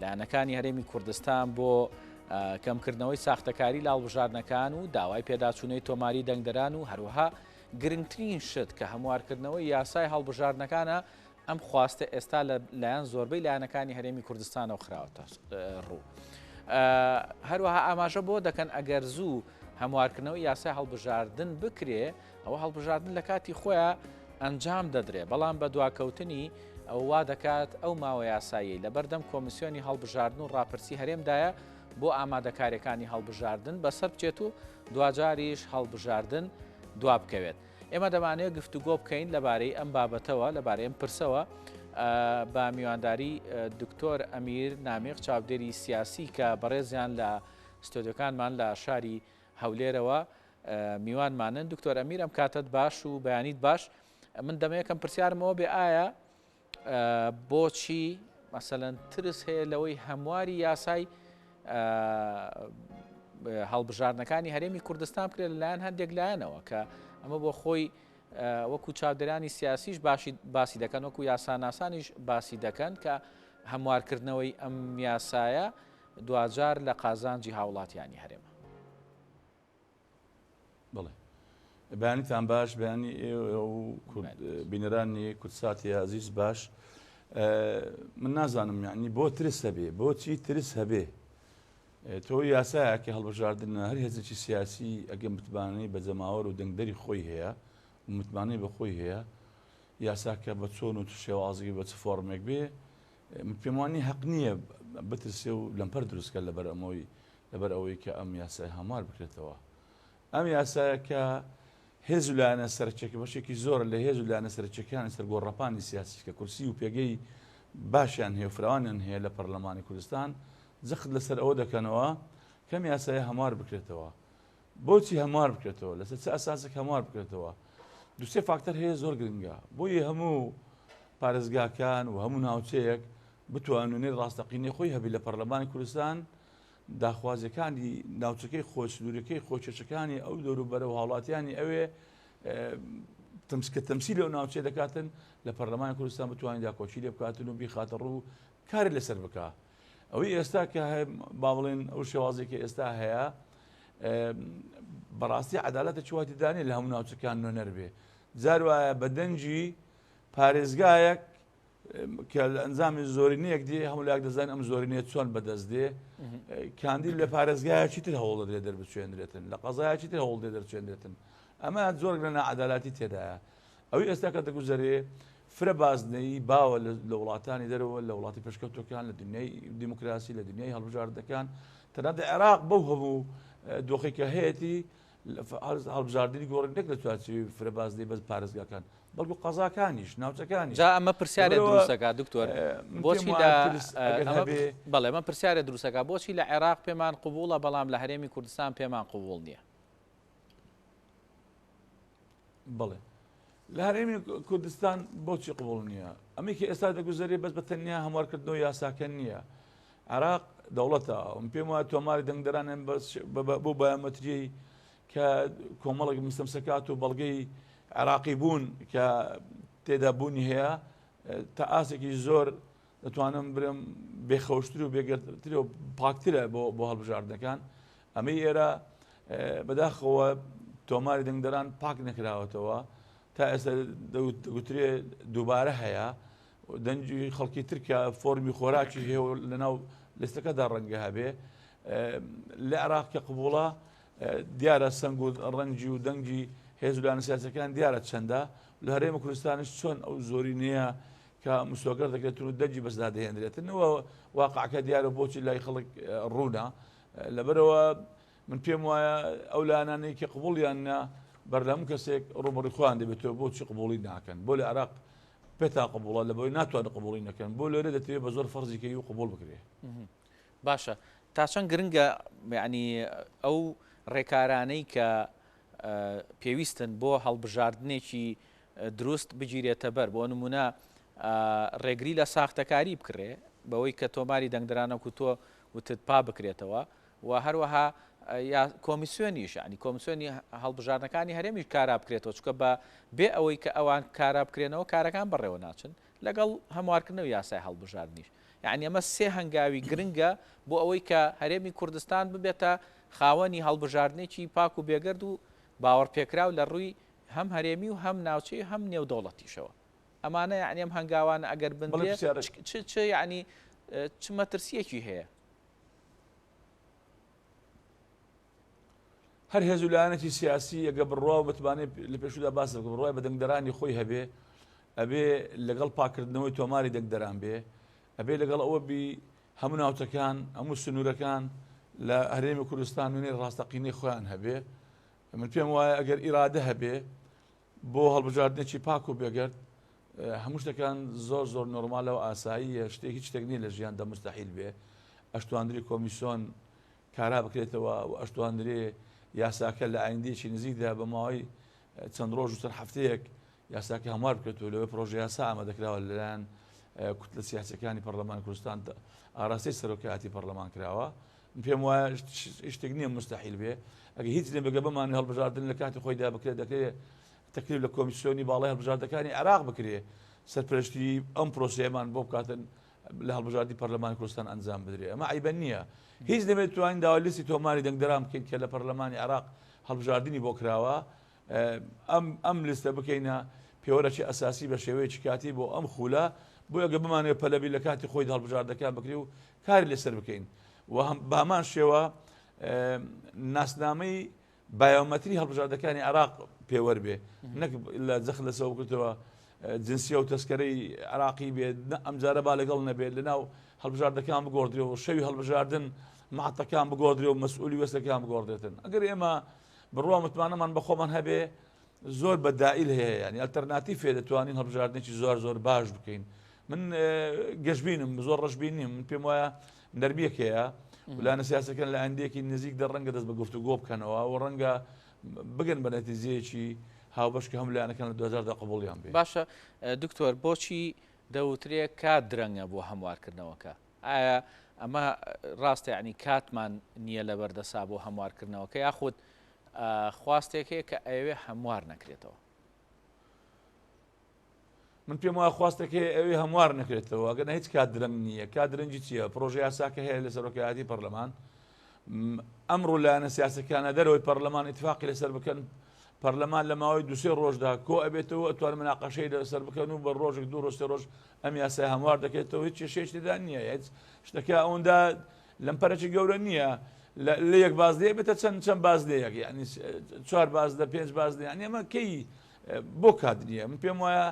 لایەنەکانی هەرێمی کوردستان بۆ کەمکردنەوەی ساختەکاری لە هەڵبژاردنەکان و داوای پێداچوونەی تۆماری دەنگدەران و هەروەها گرنگترین شت کە هەموارکردنەوەی یاسای هەڵبژاردنەکانە، ئەم خواستە ئێستا لە لایەن زۆربەی لایەنەکانی هەرێمی کوردستانەوە خراوەتە ڕوو. هەروەها ئاماژە بۆ دەکەن ئەگەر زوو هەموارکردنەوەی یاسای هەڵبژاردن بکرێ ئەوە هەڵبژاردن لە کاتی خۆیان ئەنجام دەدرێ، بەڵام بە دواکەوتنی ئەوە وا دەکات ئەو ماوە یاساییەی لەبەردەم کۆمیسیۆنی هەڵبژاردن و ڕاپرسی هەرێمدایە بۆ ئامادەکاریەکانی هەڵبژاردن بەسەر بچێت و دواجاریش هەڵبژاردن دوابکەوێت. ئێمە دەمانەوێت گفتوگۆ بکەین لەبارەی ئەم بابەتەوە، لەبارەی ئەم پرسەوە بە میوانداری دکتۆر ئەمیر نامیق چاودێری سیاسی کە بەڕێزیان لە ستۆدیۆکانمان لە شاری هەولێرەوە میوانمانن. دکتۆر ئەمیر ئەم کاتەت باش و بەیانیت باش. من دەمەیەکەم پرسیارمەوە بێ ئایا بۆچی مەسەلەن ترس هەیە لەوەی هەمواری یاسای هەڵبژاردنەکانی هەرێمی کوردستان بکرێت لەلایەن هەندێک لایەنەوە کە ئەمە بۆ خۆی وەکو چاودێرانی سیاسیش باشی باسی دەکەن وەکو یاساناسانیش باسی دەکەن کە هەموارکردنەوەی ئەم یاسایە دواجار لە قازانجی هاوڵاتیانی هەرێمە. بەڵێ بەیانیتان باش بەیانی ئێوە و بینەرانی کوردساتی ئازیز باش من نازانم یعنی بۆ ترس هەبێ بۆچی ترس هەبێ تۆ یاسایەکی هەڵبژاردن هەر هێزێکی سیاسی ئەگە متمانەی بە جەماوەر و دەنگدەری خۆی هەیە و متمانەی بە خۆی هەیە یاساکە بە چۆن و شێوازی بە چ فۆرمێک بێ من پێم وانی هەق نییە بترسێ و لەمپەر دروستکە لەبەر ئەمەوەی لەبەر ئەوەی کە ئەم یاسای هەموار بکرێتەوە. ئەم یاسایە کە هێز و لایەنە سەرەکیەکە بەشێکی زۆرە لە هێز و لایەنە سەرەکیەکانی سەر گۆڕەپانی سیاسی کە کورسی و پێگەی باشیان هەیە و فراوانیان هەیە لە پەرلەمانی کوردستان جەخت لەسەر ئەوە دەکەنەوە کەم یاسایە هەموار بکرێتەوە. بۆچی هەموار بکرێتەوە؟ لەسەر چ ئەساسێک هەموار بکرێتەوە؟ دوسێ فاکتەر هەیە زۆر گرنگە بۆیە هەموو پارێزگاکان و هەموو ناوچەیەک بتوانێت نوێنەری ڕاستەقینەی خۆی هەبێت لە پەرلەمانی کوردستان داخوازیەکانی ناوچەکەی خۆی سنوورەکەی خۆی کێشەکانی ئەو دەوروبەرە و هاوڵاتیانی ئەوێ کە تەمسیل لەو ناوچەیە دەکاتن لە پەرلەمانی کوردستان بتوانین داکۆکی لێ بکاتن و بیخاتە ڕوو کاری لەسەر بکە ئەوەی ئێستا کە با بڵێن ئەو شێوازێک کە ئێستا هەیە بەڕاستی عدالەتە چواتی دانێ لە هەموو ناوچەکان نوێنەر بێ جار وایە بە دەنگی پارێزگایەک کە لە ئەنجامی زۆرینەیەک دێ هەموو لایەک دەزانین ئەم زۆرینەیە چۆن بەدەست دێ کاندید لە پارێزگایەکی تر هەوڵ دەدرێت دەربچێنرێتن لە قەزایەکی تر هەوڵ دێ دەرچێنرێتن ئەمە زۆر لە ناعەدالاتی تێدایە ئەوی ئێستا کە دەگوزەرێ فرە بازنەیی باوە لە وڵاتانی دەرەوە لە وڵاتی پێشکەوتەکان لە دنیای دیموکراسی لە دنیای هەڵبژاردنەکان تەنانەت عێراق بەو هەموو دۆخی کە هەیەتی هەڵبژاردنی گۆڕین نەک لە چوارچێوەی فرە بازنەی بەس پارێزگاکان بەڵکو قەزاکانیش ناوچەکانیش. جا ئەمە پرسیارێ دروست دەکات دکتۆر بۆچی لە بەڵێ ئەمە پرسیارێ دروست دەکات بۆچی لە عێراق پێمان قبوڵە بەڵام لە هەرێمی کوردستان پێمان قبوڵ نییە؟ بەڵێ لە هەرێمی کوردستان بۆچی قبوڵ نییە؟ ئەمەی کە ئێستا دەگوزەرێ بەس بە تەنیا هەموارکردنەوە یاساکە نییە. عێراق دەوڵەتە من پێم وایە تۆماری دەنگدەرانیان بۆ بایۆمەتریی کە کۆمەڵێک مستەمسەکات و بەڵگەی عێراقی بوون کە تێدا بوونی هەیە تا ئاستێکی زۆر دەتوانم برم بێخەوشتر و بێگەرتر و پاکترە بۆ بۆ هەڵبژاردنەکان ئەمەی ئێرە بەداخەوە تۆماری دەنگدەران پاک نەکراوەتەوە تا ئێستا دەگوترێ دووبارە هەیە دەنگی خەڵکی تر کە فۆرمی خۆراکی هەیە و لەناو لیستەکەدا ڕەنگە هەبێ لە عێراق کە قبوڵە دیارە سەنگ و ڕەنگی و دەنگی هێز و لایەنە سیاسەکان دیارە چەندە لە هەرێمی کوردستانیش چۆن ئەو زۆرینەیە کە مسۆگەر دەکرێتن و دەنگی بەسدا دەهێنرێتن و واقعەکە دیارە بۆچی لای خەڵک ڕوونە لەبەرەوە من پێم وایە ئەو لایەنانەی کە قبوڵیان نا بەر لە هەموو کەسێک ڕووبەڕووی خۆیان دەبێتەوە بۆچی قبوڵی ناکەن بۆ لە عێراق پێتان قبوڵە لەبەوەی ناتوانن قبوڵی نەکەن بۆ لێرە دەتەوێت بە زۆر فەرزی کەی و قبوڵ بکرێ. باشە تا چەند گرنگە یعنی ئەو ڕێکارانەی کە پێویستن بۆ هەڵبژاردنێکی دروست بگیرێتە بەر بۆ نمونە ڕێگری لە ساختەکاری بکرێ بەوەی کە تۆماری دەنگدرانەکو تۆ وتت پا بکرێتەوە و هەروەها یا کۆمیسیۆنیش یانی کۆمیسیۆنی هەڵبژاردنەکانی هەرێمیش کارا بکرێتەوە چونکە بە بێ ئەوەی کە ئەوان کارا بکرێنەوە کارەکان بەڕێوە ناچن لەگەڵ هەموارکردنەوە یاسای هەڵبژاردنیش. یعنی ئەمە سێ هەنگاوی گرنگە بۆ ئەوەی کە هەرێمی کوردستان ببێتە خاوەنی هەڵبژاردنێکی پاک و بێگەرد و باوەڕپێکراو لە ڕووی هەم هەرێمی و هەم ناوچەی و هەم نێودەوڵەتیشەوە. ئەمانە یعنی ئەم هەنگاوانە ئەگەر بنرێ چ چ یعنی چ مەترسیەکی هەیە؟ هەر هێز و لایەنێکی سیاسی ئەگە بڕوا و متمانەی لە پێشودا باس بکە بڕوای بە دەنگدەرانی خۆی هەبێ ئەبێ لەگەڵ پاکردنەوەی تۆماری دەنگدەران بێ ئەبێ لەگەڵ ئەوە بی هەموو ناوچەکان هەموو سنوورەکان لە هەرێمی کوردستان نوێنەری ڕاستەقینەی خۆیان هەبێ من پێم وایە ئەگەر ئیرادە هەبێ بۆ هەڵبژاردنێکی پاک و بێگەرد هەموو شتەکان زۆر زۆر نۆرمالە و ئاساییە شتێک هیچ شتێک نییە لە ژیاندا مستحیل بێ ئەشتواندری کۆمیسۆن کارا بکرێتەوە و ئەشتواندرێ یاساکە لە ئایندەیەکی نزیکدا بە ماوەی چەند ڕۆژ و چەند هەفتەیەک یاساکە هەموار بکرێتەوە لەوەی پرۆژە یاسا ئامادەکراوە لەلایەن کوتلە سیاسەکانی پەرلەمان کوردستان ئاراستەی سەرۆکایەتی پەرلەمان کراوە پێم وایە شتێک نییە مستحیل بێ ئەگە هیچ لێ بگە بەمان هەڵبژاردن لە کاتی خۆیدا بکرێت دەکرێت تەکلیف لە کۆمیسیۆنی باڵای هەڵبژاردەکانی عێراق بکرێ سەرپەرشتی ئەم پرۆسەیەمان بۆ بکاتن لە هەڵبژاردنی پەرلەمانی کوردستان ئەنجام بدرێ ئەمە عیبە نییە هیچ نەبێت توانین داوای لیستی تۆماری دەنگدەران بکەین کە لە پەرلەمانی عێراق هەڵبژاردنی بۆ کراوە ئەم ئەم لیستە بکەینە پێوەرەکی ئەساسی بە شێوەیەکی کاتی بۆ ئەم خولە بۆ ئەگە بمانەوێت پەلەبی لە کاتی خۆی هەڵبژاردەکان بکرێ و کاری لەسەر بکەین و هەم بەهەمان شێوە ناسنامەی بایۆمەتری هەڵبژاردەکانی عێراق پێوەر بێ نەک لە جەخت لەسەر بکردەوە جنسیە و تەسکەرەی عراقی بێت ئەمجارە با لەگەڵ نەبێت لەناو هەڵبژاردەکان بگۆڕدرێ و شەوی هەڵبژاردن ماتەکان بگۆڕدرێ و مەسئولی وەستەکان بگۆڕدرێتن ئەگەر ئێمە بڕوا متمانەمان بە خۆمان هەبێ زۆر بەدائیل هەیە یانی ئەلتەرناتیف هەیە دەتوانین هەڵبژاردنێکی زۆر زۆر باش بکەین من گەشببینم زۆر ڕەشبین نیم من پێم وایە نەرمیەک هەیە لایەنە سیاسەکان لە ئەندێکی نزیک دە ڕەنگە دەست بە گفتوگۆ بکەنەوە و ڕەنگە بگەن بە نەتیجەیەکی هاوبەش کە هەموو لایەنەکان لە دوجاردا قبوڵیان بێ. باشە دکتۆر بۆچی دەوترێ کات درەنگە بۆ هەموارکردنەوەکە؟ ئایا ئەمە ڕاستە یعنی کاتمان نییە لەبەردەسا بۆ هەموارکردنەوەکە یاخود خواستێک هەیە کە ئەیەوێ هەموار نەکرێتەوە؟ من پێم وایە خواستێک هەیە ئەوێ هەموار نەکرێتەوە ئەگەر هیچ کات درەنگ نییە کات درەنگی چییە پرۆژە یاساکە هەیە لە سەرۆکایەتی پەرلەمان ئەمڕۆ لایەنە سیاسەکانە دەرەوەی پەرلەمان ئیتفاقی لەسەر بکەن پەرلەمان لە ماوەی دوسێ ڕۆژدا کۆ ئەبێتەوە ئەتوان مناقەشەی لەسەر بکەن و بە ڕۆژێک دوو ڕۆژ سێ ڕۆژ ئەم یاسای هەموار دەکرێتەوە هیچ کێشەیەکی تێدا نییە هیچ شتەکە ئەوەندە لەمپەرێکی گەورە نییە لە یەک بازنەیە بێتە چەند چەند بازنەیەک یعنی چوار بازدە پێنج بازنە یعنی ئەمە کەی بۆ کات نییە من پێم وایە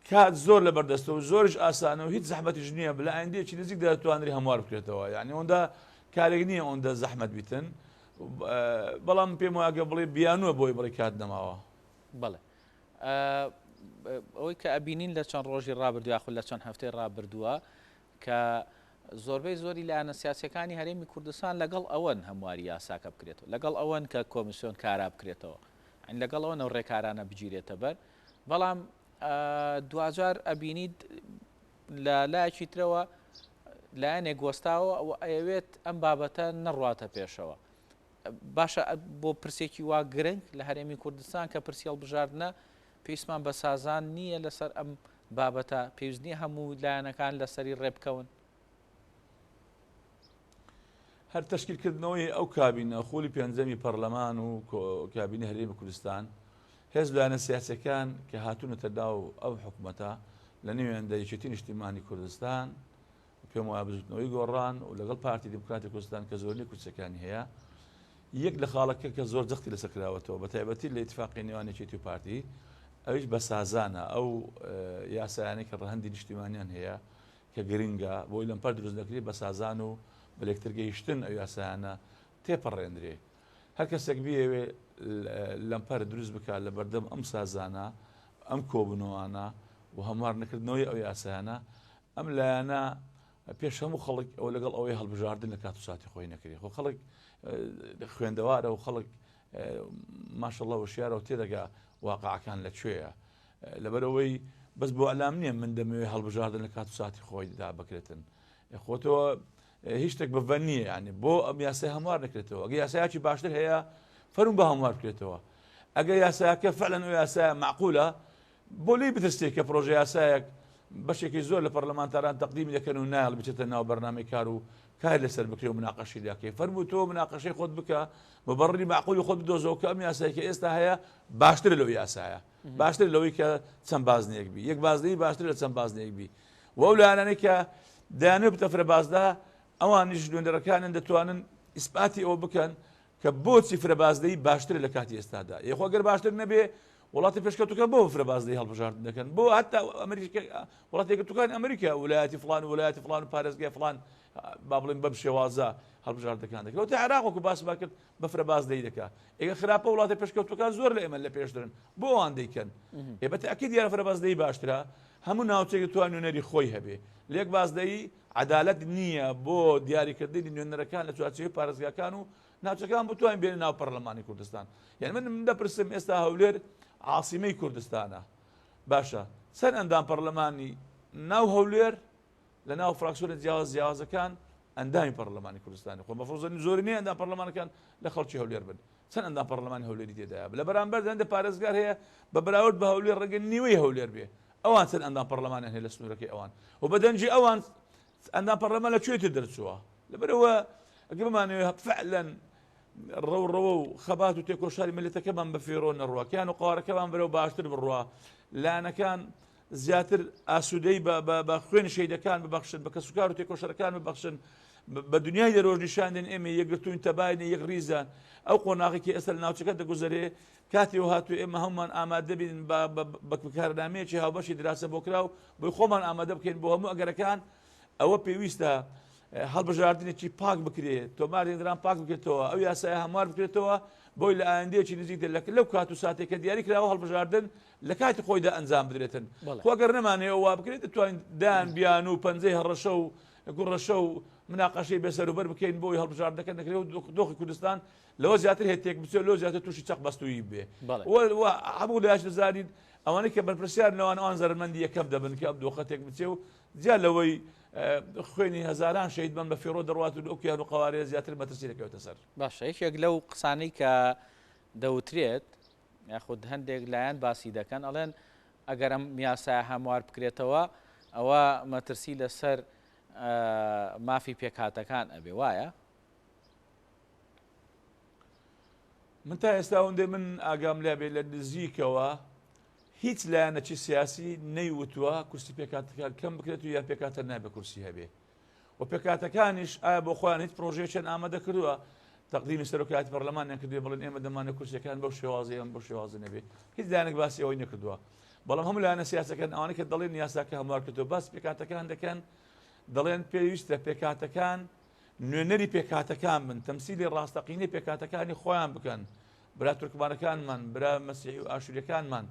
کات زۆر لە بەردەستە و زۆریش ئاسانە و هیچ زەحمەتیش نییە لە ئایندەیەکی نزیک دەتوانری هەموار بکرێتەوە یعنی ئەوەندە کارێک نییە ئەوەندە زەحمەت بیتن بەڵام پێم وایە بڵێ بیانووە بۆی بڵێ کات نەماوە. بەڵێ ئەوەی کە ئەبینین لە چەند ڕۆژی ڕابردوو یاخود لە چەند هەفتەی ڕابردووە کە زۆربەی زۆری لایەنە سیاسیەکانی هەرێمی کوردستان لەگەڵ ئەوەن هەمواری یاساکە بکرێتەوە لەگەڵ ئەوەن کە کۆمیسیۆن کارا بکرێتەوە لەگەڵ ئەوەن ئەو ڕێکارانە بگیرێتە بەر بەڵام دواجار ئەبینیت لە لایەکی ترەوە لایەنێک وەستاوە و ئەیەوێت ئەم بابەتە نەڕواتە پێشەوە باشە بۆ پرسێکی وا گرنگ لە هەرێمی کوردستان کە پرسی هەڵبژاردنە پێویستمان بە سازان نییە لەسەر ئەم بابەتە پێویست نییە هەموو لایەنەکان لەسەری ڕێبکەون؟ هەر تەشکیلکردنەوەی ئەو کابینە خولی پێنجەمی پەرلەمان و کابینە هەرێمی کوردستان هێز لایەنە سیاسەکان کە هاتوونەتە داو ئەو حکومەتە لە نێویاندا یەکێتی نیشتیمانی کوردستان پێم وایە بزوتنەوەی گۆڕان و لەگەڵ پارتی دیموکراتی کوردستان کە زۆرینەی کورسیەکانی هەیە یەک لە خاڵەکە کە زۆر جەختی لەسەر کراوەتەوە بە تایبەتی لە ئیتفاقی نێوان یەکێتی و پارتی ئەویش بە سازانە ئەو یاسایانەی کە ڕەهەندی نیشتیمانیان هەیە کە گرنگە بۆی لەمپەر دروست نەکرێت بە سازان و بە لێکترگەیشتن ئەو یاسایانە تێپەڕێندرێ هەر کەسێک بیەوێ لەمپەر دروست بکات لە بەردەم ئەم سازانە ئەم کۆبوونەوانە و هەموار نەکردنەوەی ئەو یاسایانە ئەم لایەنە پێش هەموو خەڵک ئەوە لەگەڵ ئەوەی هەڵبژاردن لە کات و ساتی خۆی نەکرێ خۆ خەڵک خوێندەوارە و خەڵک ماشەڵە وشیارە و تێدەگا واقعەکان لە کوێیە لەبەرەوەی بەس بۆ ئەلام نییە من دەمەوێت هەڵبژاردن لە کات و ساتی خۆیدا بکرێتن خۆتەوە هیچ شتێک بەڤە نییە یعنی بۆ ئەم یاسای هەموار نەکرێتەوە ئەگە یاسایەکی باشتر هەیە فەرم بە هەموار بکرێتەوە ئەگە یاساکە فعلەن ئەو یاسایە معقولە بۆ لێی بترسێ کە پرۆژە یاسایەک بەشێکی زۆر لە پەرلەمانتاران تەقدیمی دەکەن و نایەڵ بچێتە ناو بەرنامەی کار و کار لەسەر بکرێ و مناقەشی لەکەی. فەرموو تۆ مناقەشەی خۆت بکە، مبەڕری مەعقولی خۆت بدۆزەوە کە ئەم یاسای کە ئێستا هەیە باشترە لەو یاسایە، باشتر لەوەی کە چەند بازنەیەک بی، یەک بازنەی باشتر لە چەند بازنەیەک بی. و ئەو لایەنانەی کە دەیانەوێت بتە فرە بازنە ئەوانیش نوێنەرەکانیان دەتوانن ئیسپاتی ئەوە بکەن کە بۆچی فرە بازنەیی باشترە لە کاتی ئێستادا. ئێ خۆ گەر باشتر نەبێ وڵاتی پێشکەوتوەکان بۆ فرە بازنەیی هەڵبژاردن دەکەن؟ بۆ هەتا ئەمریکا وڵاتی یەکگرتووەکانی ئەمریکا ولایەتی فڵان و ولایەتی فڵان و پارێزگای فڵان با بڵێن بەم شێوازە هەڵبژاردنەکان دەکرێت. تا عێراق وەکو باسمان کرد بە فرە بازنەیی دەکا. ئێگە خراپە وڵاتە پێشکەوتووەکان زۆر لە ئێمە لە پێشترن بۆ ئەوان دەیکەن. ئێ بە تەئکید دیارە فرە بازنەیی باشترە. هەموو ناوچەیەک دەتوانێت نوێنەری خۆی هەبێ. لە یەک بازنەیی عەدالەت نییە بۆ دیاریکردنی نوێنەرەکان لە چوارچێوەی پارێزگاکان و ناوچەکان بتوانین بێنە ناو پەرلەمانی کوردستان. یعنی من من دەپرسم ئێستا هەولێر عاسیمەی کوردستانە، باشە چەند ئەندام پەرلەمانی ناو هەولێر لە ناو فراکسیۆنە جیاواز جیاوازەکان ئەندامی پەرلەمانی کوردستانی؟ خۆ مەفروزە زۆرینەی ئەندام پەرلەمانەکان لە خەڵکی هەولێر بن. چەند ئەندام پەرلەمانی هەولێری تێدایە؟ لە بەرامبەر هەندێک پارێزگار هەیە بە بەراورد بە هەولێر ڕەنگە نیوەی هەولێر بێ، ئەوان چەند ئەندام پەرلەمانیان هەیە لە سنوورەکەی ئەوان و بە دەنگی ئەوان ئەندام پەرلەمان لە کوێ تر دەرچووە؟ لەبەرئەوە ئەگەر بمانەوێت فعلا ڕەوڕەوە و خەبات و تێکۆشانی میللەتەکەمان بە فیڕۆ نەڕوا، کیان و قەوارەکەمان بەرەو باشتر بڕوا، لایەنەکان زیاتر ئاسوودەی بە خوێنی شەهیدەکان ببەخشن، بە کەسوکار و تێکۆشەرەکان ببەخشن، بە دنیای دەرۆژ نیشان دێن ئێمە یەکگرتووین، تەباین، یەک ڕیزە. ئەو قۆناغی کە ئێستا لە ناوچەکە دەگوزەرێ کاتی ئەوە هاتووە ئێمە هەمومان ئامادە بین بە کارنامەیەکی هاوبەشی دراسە بۆکراو بۆی خۆمان ئامادە بکەین بۆ هەموو ئەگەرەکان. ئەوە پێویستە هەڵبژاردنێکی پاک بکرێت، تۆمار دێنران پاک بکرێتەوە، ئەو یاسایە هەموار بکرێتەوە بۆی لە ئایندەیەکی نزیکدا لەو کات و ساتێک کە دیاری کراوە هەڵبژاردن لە کاتی خۆیدا ئەنجام بدرێتن. خۆ گەر نەمانەوێ وا بکرێت دەتوانین دان بیان و پەنجەی هەڕەشە و گوڕەشە و مناقەشەی بێسەروبەر بکەین بۆی هەڵبژاردنەکە نەکرێت و دۆخی کوردستان لەوە زیاتر هەیە تێک بچێت، لەوە زیاتر تووشی چەق بەستوویی بێ. و هەموو لایەک دەزانین ئەوانەی کە بەرپرسیارن لەوان ئەوان زەرەرمەندی یەکەم دەبن کە ئەم دۆخە تێک بچێ و جیا لەوەی خوێنی هەزاران شەهیدمان بە فیڕۆ دەڕوات و ئەو کیان و قەوارەیە زیاتر مەترسی دەکەوێتە سەر. باشە یەکێک لەو قسانەی کە دەوترێت یاخود هەندێک لایەن باسی دەکەن ئەڵێن ئەگەر ئەم یاسایە هەموار بکرێتەوە ئەوە مەترسی لەسەر مافی پێکهاتەکان ئەبێ وایە؟ من تا ئێستا ئەوەندەی من ئاگام لێ بێ لە نزیکەوە هیچ لایەنەکی سیاسی نەیوتووە کورسی پێکهاتەکان کەم بکرێت و یان پێکهاتە نابێ کورسی هەبێ و پێکهاتەکانیش ئایا بۆ خۆیان هیچ پرۆژەیەکیان ئامادە کردووە تەقدیمی سەرۆکایەتی پەرلەمانیان کردووە بڵێن ئێمە دەمانەوێت کورسیەکان بەو شێوازە یان بەو شێوازە نەبێ؟ هیچ لایەنێک باسی ئەوەی نەکردووە. بەڵام هەموو لایەنە سیاسەکان ئەوانەی کە دەڵێن یاساکە هەموار کردووە باسی پێکهاتەکان دەکەن، دەڵێن پێویستە پێکهاتەکان نوێنەری پێکهاتەکان بن، تەمسیلی ڕاستەقینەی پێکهاتەکانی خۆیان بکەن، برا تورکمانەکانمان، برا مەسیحی و ئاشوریەکانمان،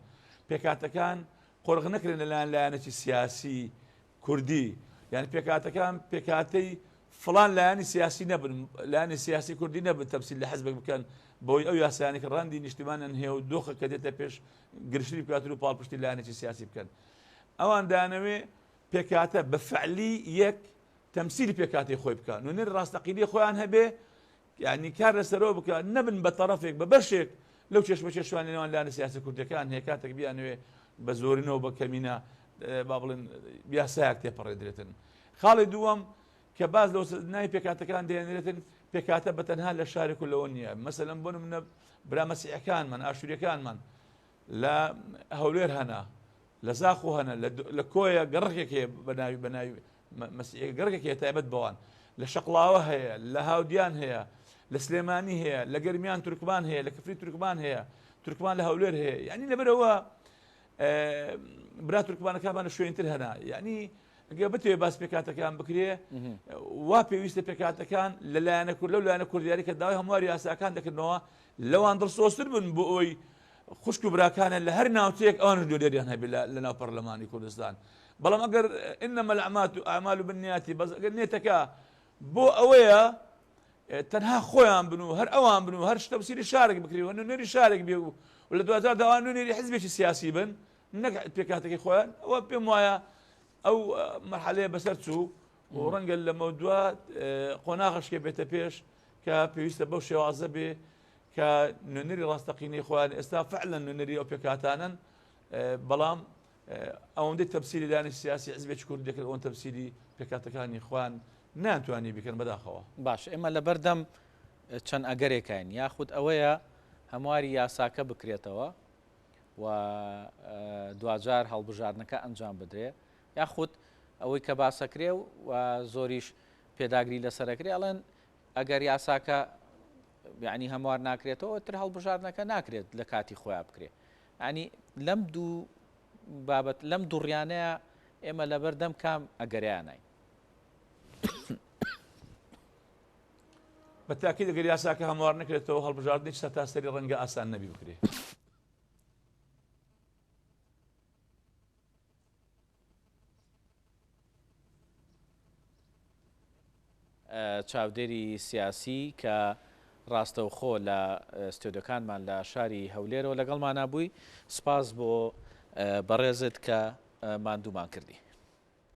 پێکهاتەکان قۆرغ نەکرێن لەلایەن لایەنێکی سیاسی کوردی، یعنی پێکهاتەکان پێکهاتەی فڵان لایەنی سیاسی نەبن، لایەنی سیاسی کوردی نەبن تەمسیل لە حزبێک بکەن بۆی ئەو یاسایانەی کە ڕەندی نیشتیمانیان هەیە و دۆخە کە دێتە پێش گرشتری بکاتن و پاڵپشتی لایەنێکی سیاسی بکەن. ئەوان دەیانەوێ پێکهاتە بە فعلی یەک تەمسیلی پێکهاتەی خۆی بکا، نوێنەری ڕاستەقینەی خۆیان هەبێ، یانی کار لەسەرەوە بکا، نەبن بە تەڕەفێک، بە بەشێک لەو کێشمەکێشانەی نێوان لایەنە سیاسیە کوردیەکان هەیە، کاتێک بیانەوێ بە زۆرینەوە بە کەمینە با بڵێن یاسایەک تێپەڕێندرێتن. خاڵی دووەم کە باس لەو ناوی پێکهاتەکان دێنرێتن، پێکهاتە بە تەنها لە شارێک و لەوە نییە. مەسەلەن بۆ نمونە برا مەسیحەکانمان، ئاشوریەکانمان لە هەولێر هەنە، لە زاخۆ هەنە، لە کۆیە گەڕەکێک هەیە بە ناوی بە ناوی مەسیحی گەڕەکێک هەیە تایبەت بەوان، لە شەقڵاوە هەیە، لە هاودیان هەیە، لە سلێمانی هەیە، لە گەرمیان تورکمان هەیە، لە کفری تورکمان هەیە، تورکمان لە هەولێر هەیە. یعنی لەبەرەوە برا تورکمانەکانمان لە شوێنتر هەنا. یعنی ئەگەر بتەوێ باس پێکهاتەکان بکرێ وا پێویستە پێکهاتەکان لە لایەنە کورد لەو لایەنە کوردیاری کە داوای هەمواری یاساکان دەکردنەوە لەوان دڵسۆزتر بن بۆ ئەوەی خوشک و براکانیان لە هەر ناوچەیەک ئەوانش نوێنەریان هەبێت لە ناو پەرلەمانی کوردستان. بەڵام ئەگەر ئینەمە الأعمال ئەعمال بالنیاتی، بەس ئەگەر نێتەکە بۆ ئەوەیە تەنها خۆیان بن و هەر ئەوان بن و هەر تەمسیلی شارێک بکرێ و نوێنەری شارێک بێ و لە دواجاردا ئەوان نوێنەری حزبێکی سیاسی بن نەک پێکهاتەکەی خۆیان، ئەوە پێم وایە ئەو مەرحەلەیە بەسەر چوو و ڕەنگە لەمەودوا قۆناغەشکێ بێتە پێش کە پێویستە بەو شێوازە بێ کە نوێنەری ڕاستەقینەی خۆیان ئێستا فعلا نوێنەری ئەو پێکهاتانەن، بەڵام. ئەوەندەی تەمسیلی لایەنی سیاسی حزبێکی کوردی دەکرد ئەوەند تەمسیلی پێکهاتەکانی خۆیان نەیانتوانی بیکەن بەداخەوە. باش ئێمە لەبەردەم چەند ئەگەرێکین یاخود ئەوەیە هەمواری یاساکە بکرێتەوە و دواجار هەڵبژاردنەکە ئەنجام بدرێ یاخود ئەوەی کە باسەکرێ و زۆریش پێداگری لەسەرەکرێ ئەڵێن ئەگەر یاساکە یعنی هەموار ناکرێتەوە تر هەڵبژاردنەکە ناکرێت لە کاتی خۆیان بکرێ ینی لەم دوو بابەت لەم دوڕیانەیە ئێمە لەبەر دەم کام ئەگەریانین بە تاکید ئەگەر یاساکە هەموار نەکرێتەوە هەڵبژاردنێکی سەرتاسەری ڕەنگە ئاسان نەبی بکرێ. چاودێری سیاسی کە ڕاستەوخۆ لە ستۆدیۆکانمان لە شاری هەولێرەوە لەگەڵمانا بووی، سپاس بۆ بەڕێزت کە ماندوومان کردی.